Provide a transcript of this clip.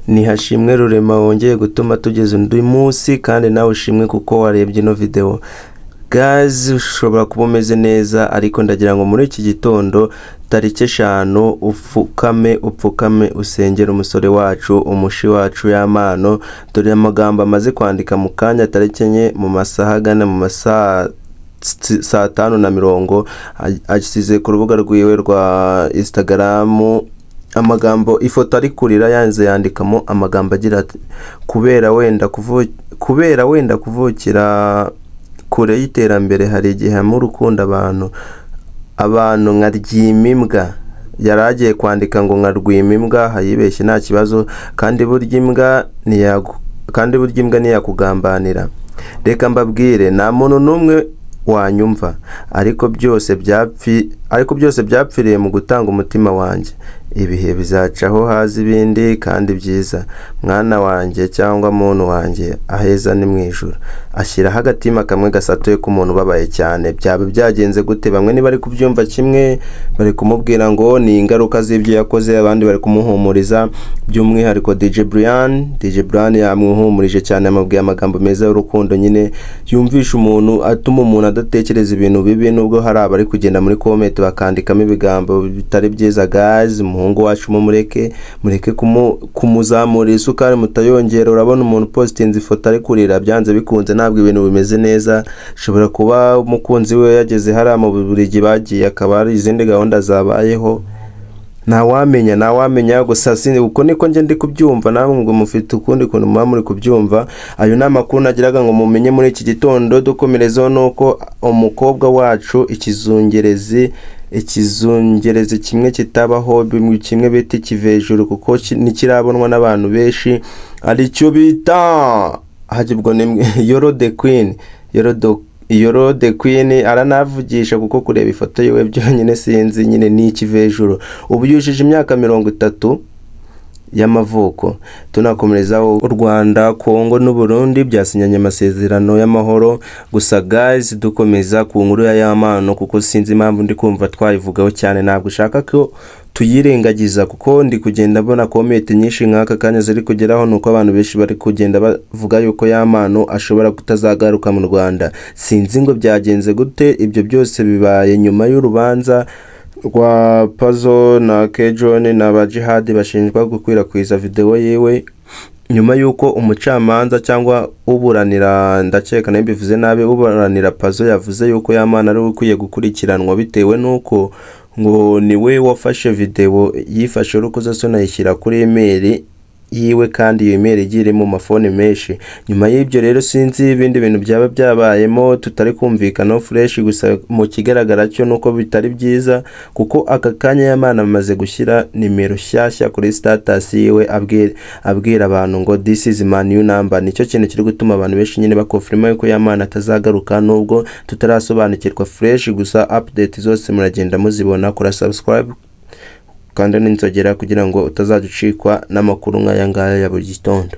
Nihashimwe Rurema wongeye gutuma tugeza undi munsi, kandi nawe ushimwe kuko warebye ino video. Guys, ushobora kuba umeze neza, ariko ndagira ngo muri iki gitondo tariki 5 upfukame, upfukame usengere umusore wacu, umushi wacu Yampano. Dore amagambo amaze kwandika mu kanya, tariki 4 mu masaha agana mu masaha saa tanu na mirongo, ashyize ku rubuga rwiwe rwa Instagram amagambo, ifoto ari kurira, yanze yandikamo amagambo agira ati: Kubera wenda kuvukira kure y'iterambere, hari igihe mu urukundo abantu nka Ryimimbwa." Yari agiye kwandika ngo nka Rwimimbwa, yibeshye, nta kibazo. Kandi burya imbwa ntiyakugambanira. "Reka mbabwire, nta muntu n'umwe wanyumva, ariko byose byapfiriye mu gutanga umutima wanjye. Ibihe bizacaho haza ibindi kandi byiza. Mwana wanjye cyangwa muntu wanjye, aheza ni mu ijuru." Ashyiraho agatima kamwe gasatuye k'umuntu ubabaye cyane. Byaba byagenze gute? Bamwe ntibari kubyumva kimwe, bari kumubwira ngo ni ingaruka z'ibyo yakoze, abandi bari kumuhumuriza, by'umwihariko DJ Brian. DJ Brian yamuhumurije cyane, amubwiye amagambo meza y'urukundo nyine yumvisha umuntu, atuma umuntu adatekereza ibintu bibi, nubwo hari abari kugenda muri comment bakandikamo ibigambo bitari byiza. Guys, umuhungu wacu mumureke, mureke kumuzamura isukari mutayongera. Urabona umuntu postinze ifoto ari kurira, byanze bikunze ntabwo ibintu bimeze neza. Ashobora kuba umukunzi we yageze hariya mu Bubiligi bagiye, akaba hari izindi gahunda zabayeho, ntawamenya, ntawamenya. Gusa sinzi, uko niko njye ndi kubyumva, namwe ngo mufite ukundi kuntu muba muri kubyumva. Ayo ni amakuru nagiraga ngo mumenye muri iki gitondo. Dukomerezeho nuko umukobwa wacu ikizungerezi, ikizungerezi kimwe kitabaho, kimwe bita ikivejuru, kuko ntikirabonwa n'abantu benshi, aricyo bita hajya ubwo ni Yolo the Queen. Yolo the Queen aranavugisha, kuko kureba ifoto yiwe byonyine sinzi nyine ni ikivejuru. Ubu yujuje imyaka 30 y'amavuko. Tunakomerezaho, u Rwanda, Kongo n'u Burundi byasinyanye amasezerano y'amahoro. Gusa guys, dukomeza ku nkuru ya Yampano, kuko sinzi impamvu ndi kumva twayivugaho cyane, ntabwo ushaka ko tuyirengagiza, kuko ndi kugenda mbona comment nyinshi nk'aka kanya ziri kugeraho, ni uko abantu benshi bari kugenda bavuga yuko Yampano ashobora kutazagaruka mu Rwanda. Sinzi ngo byagenze gute. Ibyo byose bibaye nyuma y'urubanza rwa Pazo na Kejon na ba Jihad bashinjwa gukwirakwiza videwo yiwe, nyuma y'uko umucamanza cyangwa uburanira, ndakeka nayo mbivuze nabi, uburanira Pazo yavuze yuko Yampano ari we ukwiye gukurikiranwa, bitewe n'uko ngo niwe wafashe videwo yifashe urukozasoni ayishyira kuri email yiwe, kandi iyo email igiye iri mu mafone menshi. Nyuma y'ibyo rero sinzi ibindi bintu byaba byabayemo tutari kumvikanaho fresh. Gusa mu kigaragara cyo nuko bitari byiza, kuko aka kanya Yampano amaze gushyira nimero nshyashya kuri status yiwe, abwira abantu ngo "This is my new number." Nicyo kintu kiri gutuma abantu benshi nyine bakonfirima yuko Yampano atazagaruka, nubwo tutarasobanukirwa fresh. Gusa update zose muragenda muzibona. Kora subscribe kandi n'inzogera kugira ngo utazajya ucikwa n'amakuru nk'aya ngaya ya buri gitondo.